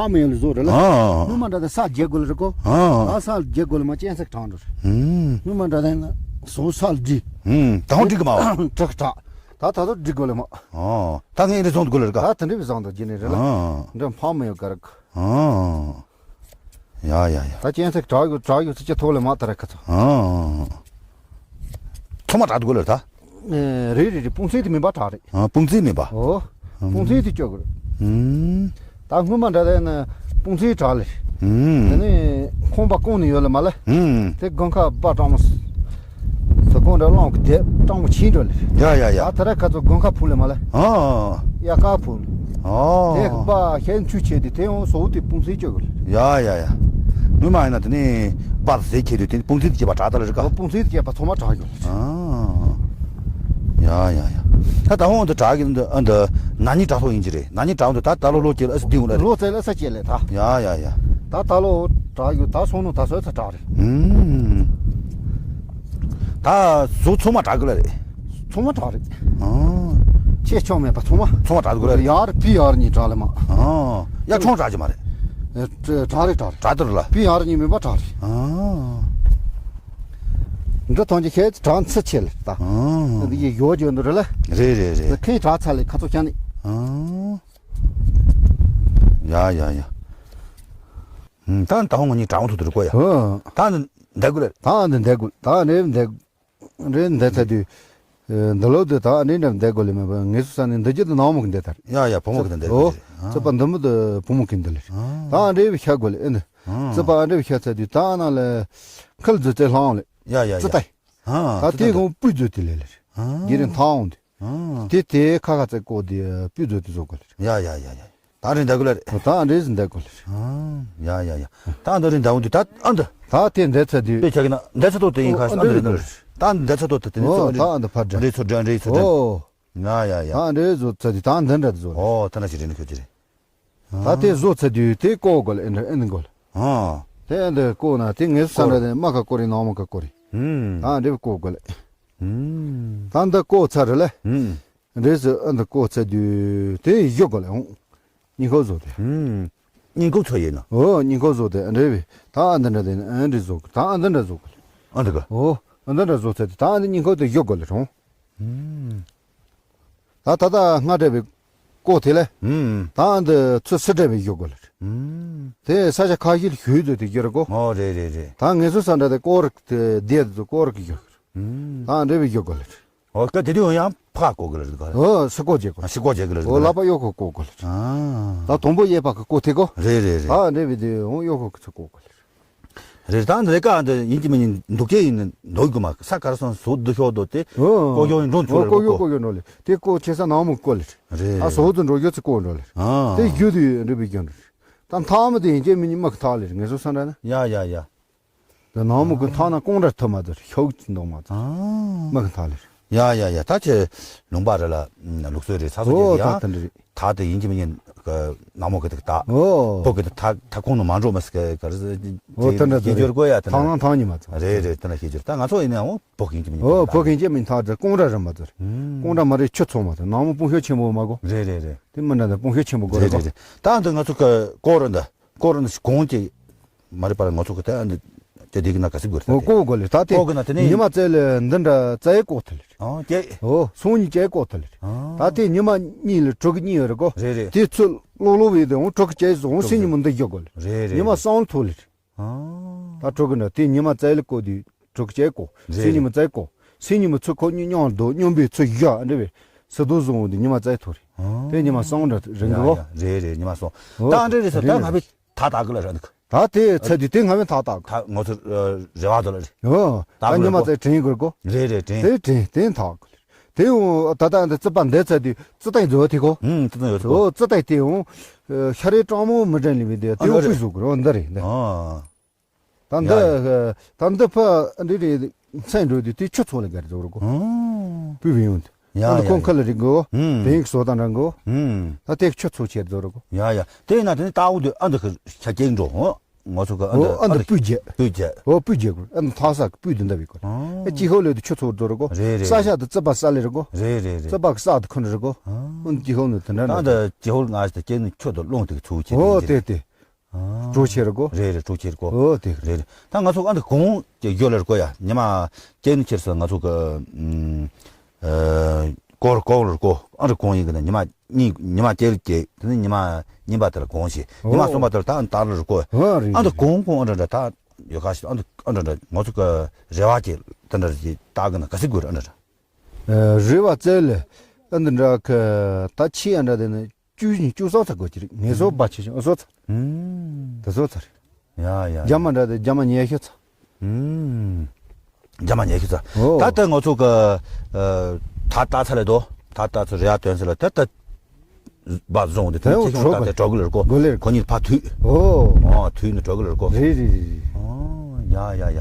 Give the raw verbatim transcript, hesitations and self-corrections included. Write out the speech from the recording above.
ཨ་མ་ཡོད་ལ་བཟོ་རེད་ལ། ཨ། སྔོན་མ་འདྲ་ད་ས་རྒྱལ་དགོས་ལ་རེད་གོ། ཨ། ད་ས་རྒྱལ་དགོས་ལ་མ་གཅན་ཚ་གྲགས་འགྲོ་རེད། ཨུམ། སྔོན་མ་འདྲ་ད་ན་སོ་ས་ལ་བྲིས། ཨུམ། ད་ཧོང་བྲིས་གི་མ་བ། དྲག་དྲག་ད་ད་དུ་བྲིས་དགོས་ལ་མ། ཨ། ད་ངས་འདི་བཟང་དུ་དགོས་ལ་རེད་ག། ད་དེ་འདྲ་བཟང་དུ་བྱས་ནས་རེད་ལ། ཨ། འདྲ་ཕ་མ་ཡོད་ག་རེད་ག། ཨ། ཡ་ཡ་ཡ། ད་གཅན་ཚ་གྲགས་ཡོད་གྲགས་ཡོད་ཚེ་ཅི་ཐོག་ལ་མ་ད་ར་ཁ་ཚ། ཨ། ཚང་མ་གྲགས་དུ་དགོས་ལ་རེད་ད། ཨེ། རེད་རེད་རེད། སྤུངས་ཚེ་དེ་མིན་པ་གྲགས་རེད། ཨ། སྤུངས་ཚེ་མིན་པ། ཨོ། ཨུམ། སྤུངས་ཚེ་དེ་སྐྱོ་གི་རེད། ཨུམ། ད་སྔོན་མ་འདྲ་ད་ན་སྤུངས་ཚེ་གྲགས་ལེ། ཨུམ། དེ་ནས་ཁང་པ་གང་ནས་ཡོད་ལ་མ་ལ། ཨུམ། དེ་དགུན་ཁ་སྦ་གྲང་མོ་ཟ་གང་འདྲ་གླང་གི་དེ་གྲང་མོ་ཆེན་འགྲོ་ལེ། ཡ་ཡ་ཡ། ད་ད་ར་ཁ་ཚོ་དགུན་ཁ་ཕུ་ལེ་མ་ལ། ཨ། དབྱར་ཁ་ཕུ་ལེ། ཨ། དེ་སྦ་ཤེད་ཆུ་ཆེ་དེ་དེ་ཡང་ཟོག་དེ་སྤུངས་ཚེ་སྐྱོ་གི་ལེ། ཡ་ཡ་ཡ། སྔོན་མ་ཡིན་ན་དེ་ནས་སྦ་ཟེ་ཁྱེར་དུས་དེ་སྤུངས་ཚེ་དེ་སྐྱེས་པ་གྲགས་ད་ལ་རེད་ག། ཨོ། སྤུངས་ཚེ་དེ་སྐྱེས་པ་ཚང་མ་གྲགས་ཡོད་ལེ། ཨ། ཡ་ཡ་ཡ། ད་ད་ཧོང་འདི་གྲགས་གི་འདི་ཨ་འདི་ན་ནིང་གྲགས་ཐོག་ཡིན་གྱི་རེད། ན་ནིང་གྲགས་འདི་ད་ད་ལོ་ལོ་སྐྱེ་ལ་ཨ་སི་འདི་འོང་ལ་རེད། ལོ་ཙེ་ལ་ས་སྐྱེ་ལེ་ད། ཡ་ཡ་ཡ། ད་ད་ལོ་གྲགས་ཡོད་ད་སོང་ནོ་ད་སོ་ཚ་གྲགས་རེད། ཨུམ། ད་ཟོག་ཚང་མ་གྲགས་གི་ལ་རེད། ཚང་མ་གྲགས་རེད། ཨ། ཆེ་ཆུང་མེད་པ་ཚང་མ། ཚང་མ་གྲགས་གི་ལ་རེད། ཡར་བི་ཡར་གཉིས་གྲགས་ལེ་མ། ཨ། ཡ་ཆུང་གྲགས་ཀྱི་མ་རེད། ཨེ། གྲགས་རེད་གྲགས་རེད། གྲགས་དུ་རེད་ལ། བི་ཡར་གཉིས་མེད་པ་གྲགས་རེད། ཨ། འདི་ཐོན་གྱི་ཤེད་གྲངས་ཚུལ་ཆེ་ལ་ད། ཨང་། འདི་ཡི་ཡོ་ཇོ་འདི་རེད་ལ། རེད་རེད་རེད། ཁའི་གྲངས་ཚ་ལས་ཁ་ཚོ་ཤ་ནི། ཨང་། ཡ་ཡ་ཡ། ད་ད་ཧོང་ངོ་གཉིས་གྲངས་ཐུག་ཏུ་རུ་གོ་ཡ། ཨང་། ད་འདི་འདེགས་དགོས་རེད། ད་འདི་འདེགས་དགོས། ད་འདི་འདེགས་དགོས། རེད་འདེགས་ཚ་དུས། འདི་ལོ་འདི་ད་འདི་འདྲ་འདེགས་དགོས་ལས་མེད་པ་ངེས་སུ་ས་ནས་འདི་རྒྱུ་དུ་ནང་མོ་གི་འདེགས་ཐར། ཡ་ཡ་བུ་མོ་གི་འདེགས་ཨོ། ཚེ་པ་འདི་མོ་དུ་བུ་མོ་གི་འདི་ལས། ད་འདྲ་བའི་ཤ་དགོས་ལས་ཨེ་འདི། རྩི་པ་ཨ་འདྲ་བའི་ཤ་ཚ་དུས་ད་ན་ལ་ཁལ་རྫི་རྩི་ལྷང་ལེ། ཡ་ཡ་ཡ། རྩི་ཏའི། ཧ། ད་དེ་གོང་སྤུས་རྫོད་དེ་ལེ་ལེ། ཧ། གི་རིན་ཐང་འོང་དུས། ཧ། དེ་དེ་ཁ་ཁ་ཚ་ཀོ་དེ་སྤུས་རྫོད་དེ་བཟོ་དགོས་ལེ། ཡ་ཡ་ཡ་ཡ། ད་རིན་འདེགས་དགོས་ལེ་རེད། ད་འདྲ་ཟིན་འདེགས་དགོས་ལེ་རེད། ཧ། ཡ་ཡ་ཡ། ད་འདི་རིན་འདེགས་འོང་དུས་ད་ཨ་འདི། ད་དེ་འདེགས་ཚ་དུས། དཔེ་ཆ་གི་ན་འདེགས་ཚ་ཏོ་དེ་ཡིན་ཁ་ཨ་འདི་རིན་འདེགས་ད་འདེགས་ཚ་ཏོ་དེ་དེ་ནི་ཨོ་ཚ་ད་ཨ་འདི་ཕར་འདྲ། རེད་ཚོ་འདྲ་རེད་ཚོ་འདྲ། ཨོ། ཡ་ཡ་ཡ། ད་འདྲ་བཟོ་ཚ་དུས་ད་འདི་འདྲ་བཟོ་ལེ། ཨོ་ད་ན་ཞིག་རིན་ཁོ་ཅི་རེད། ད་དེ་བཟོ་ཚར་དུས་དེ་བཀོག་དགོས་ལ་ཨེ་འདྲ་ཨེ་འདྲ་དགོས་ལ། ཨ། དེ་ཨེ་འདྲ་བཀོག་ན་དེ་ངེས་སུ་ས་འདྲ་དེ་མ་ཁ་བཀོག་རེད་ནང་མ་ཁ་བཀོག་རེད། ཨུམ། ད་ཨེ་འདྲ་བཀོག་དགོས་ལ། ཨུམ། ད་འདི་བཀོག་ཚར་རེད་ལ། ཨུམ། འདྲེས་སུ་ཨེ་འདྲ་བཀོག་ཚར་དུས་དེ་གཞུ་དགོས་ལ་ཨོང་། སྙིང་ཁོག་བཟོ་དེ། ཨུམ། སྙིང་ཁོག་ཚོ་ཡིན་ནོ། ཨོ་སྙིང་ཁོག་བཟོ་དེ་ཨེ་འདྲ་བས་ད་ཨེ་འདྲ་འདྲ་དེ་ཨེ་འདྲ་བཟོ་དགོས་ད་ཨེ་འདྲ་འདྲ་བཟོ་དགོས་ལ། ཨེ་འདྲ་ག་ཨོ་ཨེ་འདྲ་འདྲ་བཟོ་ཚར་དུས་ད་ཨེ་འདྲ་སྙིང་ཁོག་དེ་གཞུ་དགོས་ལ་ཨོང་། ཨུམ། ད་ད་ལྟ་སྔ་འདྲ་བའི་ཀོ་དེ་ལས། ཨུམ། ད་འདི་ཚོ་སི་འདྲ་བའི་ཡོད་དགོས་ལ། ཨུམ། དེ་ས་ཆ་ཁ་ཤས་ལ་ཞུས་ཚོད་དེ་ཡོད་རེད་གོ། ཨོ་རེད་རེད་རེད། ད་ངེས་སུ་ས་འདྲ་དེ་ཀོ་རིག་དེ་བསྡད་དུ་ཀོ་རིག་ཡོད། ཨུམ། ད་འདྲ་བའི་ཡོད་དགོས་ལ། ཨོ་སྐད་དེ་དུས་ཡང་ཕ་ཀོ་གི་ལ་རེད་ག། ཨོ་སི་ཀོ་བྱེད་དགོས། ཨ་སི་ཀོ་བྱེད་གི་ལ་རེད་ཨོ་ག། ལག་པ་གཡོག་ཁོ་ཀོ་དགོས་ལ། ཨ། ད་དང་པོ་གཡས་པ་གི་ཀོ་དེ་གོ། རེད་རེད་རེད། ད་འདྲ་བའི་དེ་འོང་གཡོག་ཁོ་ཚོ་ཀོ་དགོས་ལ། རེད་ད་འདི་ལས་ཀ་འདི་ཡིན་གྱི་མིན་གྱི་འདུག་སྐད་ཡིན་ནི་འདུག་གི་མ་ས་གར་སོང་ཟོག་འདི་ཤོག་འདུག་དེ་ཨོ། ཀོ་ཡོ་ཡིན་འགྲོ་ཚུར་ཨོ་ཀོ་ཡོ་ཀོ་ཡོ་འགྲོ་ལེ་དེ་ཀོ་ཁྱེད་ས་ནང་མོ་ཀོ་ལེ་རེད། ཨ་ཟོག་ཏུ་འགྲོ་རྒྱུ་ཚེ་ཀོ་འགྲོ་ལེ་ཨ། དེ་རྒྱུ་དུ་འགྲུབ་པའི་རྒྱུ་འགྲོ་ད་མཐའ་མ་དེ་ཡིན་གྱི་མིན་གྱི་མ་གི་ཐག་ལེ་ངེས་སོ་ས་འདྲ་ན་ཡ་ཡ་ཡ། དེ་ནང་མོ་ཀོ་ཐག་ན་ཀོང་འདྲ་ཐུབ་མ་ཚོར་ཤོག་ཅི་འདུག་མ་ཚོར་ཨ། མ་གི་ཐག་ལེ། ཡ་ཡ་ཡ་ད་ཁྱེད་ལུང་པ་རེ་ལ་ལུགས་སྲོལ་རེ་ཚ་སོ་ཨོ་ཡ་ད་དེ་འདྲ་རེད། ད་དེ་ཡིན་གྱི་མིན་གྱི་ནང་མོ་གི་དེ་ད་ཨོ་བོ་གི་དེ་ད་ད་ཁོང་ནང་མ་འགྲོ་མ་སི་ག་ག་རེ་ཨོ་དེ་འདྲ་དེ་རེད། སྐྱོར་དགོས་ཡ་དེ་ཐང་ནང་ཐང་ཉི་མ་ཚོ་རེད་རེད་དེ་འདྲ་སྐྱོར་ད་ང་ཚོ་ཡིན་ནའང་བོ་གི་ཡིན་གྱི་མིན་ཨོ་གྱི་བོ་གི་ཡིན་གྱི་མིན་ད་དེ་ཀོང་ར་རིམ་པ་ཚོ་རེད། ཀོང་ར་མ་རེད་ཁྱོད་ཚོ་མ་ཚོ་ནང་མོ་སྤུངས་ཤོག་ཆེན་པོ་མ་གོ་རེད་རེད་རེད། དེ་མི་འདྲ་འདི་སྤུངས་ཤོག་ཆེན་པོ་གོ་རེད་རེད་གོ་རེད་རེད། ད་འདི་ང་ཚོ་གི་ཀོ་ར་འདི་ཀོ་ར་འདི་གོང་གི་མ་རེད་པ་ལ་ང་ཚོ་གི་ད་འདི་དེ་དེ་གི་ན་ག་སི་དགོས་རེད་ད་ཨོ་དེ་ཀོ་གོ་ལེ་ད་དེ་ཀོ་གི་ན་དེ་ནས་ཉི་མ་བཙལ་ལེ་འདི་འདྲ་བཙལ་ཀོ་ཐལ་ལེ། ཨོ་ཀྱེ། ཨོ་སོང་ཉི་ཀྱེ་ཀོ་ཐལ་ལེ། ཨོ། ད་དེ་ཉི་མ་གཉིས་ལེ་དྲུག་གི་གཉིས་ཡོད་རེད་གོ། རེད་རེད། དེ་ཚུར་ལོག་ལོག་བས་དེ་འོང་དྲུག་གི་ཀྱེ་སོང་སེ་ཉི་མ་འདི་བཞག་གོ་ལེ། རེད་རེད། ཉི་མ་སང་ཐོ་ལེ། ཨོ། ད་དྲུག་གི་ན་དེ་ཉི་མ་བཙལ་ལེ་ཀོ་དེ་དྲུག་གི་ཀྱེ་ཀོ། རེད་སེ་ཉི་མ་བཙལ་ཀོ། སེ་ཉི་མ་ཚུར་ཁོ་གཉིས་མཉམ་དུ་མཉམ་པའི་ཚུར་བཞག་འདྲ་བས་སི་དོ་བཟུང་འོང་དེ་ཉི་མ་བཙལ་ཐོ་རེད། ཨོ། དེ་ཉི་མ་སང་འདྲ་རིང་གི་གོ། ཡ་ཡ་རེད་རེད་ཉི་མ་སང་། ཨོ། ད་འདྲ་རེད་ས་ད་རེད་ང་རེད། བས། ད་ད་གི་ལ་ར་འདུག་ད་དེ་ཚ་དུས་དེ་ང་མི་ད་ད་གི་ད་ང་ཚོ་རེ་བ་དོ་ལ་རེད། ཨོ། ད་ད་ཉི་མ་ཚེ་དྲན་དགོས་གོ། རེད་རེད་དྲན། དེ་དྲན་དེ་ད་གི་ལ། དེ་འོ་ད་ད་འདི་རྩི་པ་འདི་ཚ་དུས་རྩི་ཏའི་མཛོ་དེ་གོ། ཧུམ་རྩི་ཏའི་ཡོད་ཚོ་གོ། ཨོ་རྩི་ཏའི་དེ་འོ། ཤ་རེ་སྤྲང་མོ་མི་དྲན་ལི་མི་དེ་དེ་ཨོ་འོ་རེད། པུས་བཟོ་གི་རོ་འདི་རེད་འདི། ཨོ། ད་འདི་ཡ་ཡ། ད་འདི་ཕ་འདི་རེད་མཚན་འགྲོ་དུས་དེ་ཁྱོད་ཚོ་ལ་གར་བཟོ་རོ་གོ། ཨོ། པུས་བི་ཡོང་དུས། ཡ་ཨ་ནི་ཡ་ཁོང་ཡ། ཁ་ལ་རིག་གོ། ཧུམ། བེང་གི་བཟོ་དང་རང་གོ། ཧུམ། ད་དེ་ཁྱོད་ཚོ་ཆེད་བཟོ་རོ་གོ། ཡ་ཡ། དེ་ཡིན་ན་དེ་ནི་ལྟ་བུ་དུ་ཨ་འདི་ཁ་ཆ་ཀྱེ་འགྲོ་ཧོ། ང་ཚོ་གི་ཨ་འདི་ཨོ་ཨ་འདི་ཨ་འདི་སྤུས་རྒྱས། སྤུས་རྒྱས། ཨོ་སྤུས་རྒྱས་གོ། ཨ་འདི་ཐག་ས་གི་སྤུས་འདི་འདྲ་བའི་གོ། ཨོ། ཨ་ཅི་ཧོ་ལེ་དུ་ཁྱོད་ཚོ་བཟོ་རོ་གོ། རེད་རེད། ས་ཤ་དུ་རྩི་པ་ས་ལེ་རེ་གོ། རེད་རེད་རེད། རྩི་པ་གི་ས་དུ་ཁོ་ན་རེ་གོ། ཨོ། ཨ་ཅི་ཧོ་ནུ་དེ་འདྲ་ད་ནི། འདི་ཅི་ཧོ་ང་ཞིག་ད་ཀྱེ་ནི་ཁྱོད་དུ་རླུང་དུ་ཚུགས་ཆེ་ཨོ་དེ་དེ། སྤྲོ་ཆེ་རུ་གོ། རེད་རེད། སྤྲོ་ཆེ་རུ་གོ། ཨོ་དེ་རེད། རེད་རེད། ད་ང་ཚོ་ཨ་འདི་གོང་གི་ཡོད་ལ་རུ་གོ་ཡ། ཉི་མ་སྐྱེ་ནི་ཁྱེར་སོང་། ང་ཚོ་གི་ཨ་གོར་གོང་ལ་རུ་གོ། ཨ་འདི་གོང་ཡིན་གི་ན། ཉི་མ་གཉིས། ཉི་མ་སྐྱེ་ལ་སྐྱེ། དེ་ནི་ཉི་མ་གཉིས་པ་དེ་ལ་གོང་བྱེད། ཉི་མ་ཨོ། གསུམ་པ་དེ་ལ་ད་ཨ་ནི་ད་ལ་རུ་གོ། ཨོ་རེད། ཨ་འདི་རེད། གོང་གོང་ཨ་འདྲ་འདྲ་ད་ཡོད་ཁ་ཤས། ཨ་འདི་ཨ་འདྲ་འདྲ་ང་ཚོ་གི་རེ་བ་གི་དེ་འདྲ་ཞིག་ད་གི་ན་ག་ཚོད་དགོས་རེད། ཨ་འདྲ་འདྲ། ཨ་རེ་བ་རྩལ་ལ་ཨ་འདི་འདྲ་གི་ད་ཆེ་ཨ་འདྲ་དེ་ནི། བཅུ་བཅུ་སོ་ཚ་དགོས་ཀྱི་རེད། ངལ་གསོ་བ་ཆེ་ཆུང་ཨ་སོ་ཚ། ཨུམ། དེ་སོ་ཚ་རེད། ཡ་ཡ། རྒྱ་མ་འདྲ་དེ་རྒྱ་མ་ཉལ་ཤོས་ཚ། ཨུམ། རྒྱ་མ་ཉལ་ཤོས་ཚ། ཨོ། ད་ལྟ་ང་ཚོ་གི་ཨ་ད་ལྟ་ཚ་ལས་དོ། ད་ལྟ་ཚོ་རེ་ཡ་དོན་ཚེ་ལ་ད་ལྟ་བ་བཟུང་དེ་དེ་ཐོན་ཆེ་ཆུང་ད་དེ་འགྲོ་གི་ལེར་གོ། གོ་ལེར། ཁོ་གཉིས་ཕ་དུས། ཨོ། ཨོ་དུས་ནི་འགྲོ་གི་ལེར་གོ། རེད་རེད་རེད་རེད། ཨོ་ཡ་ཡ་ཡ།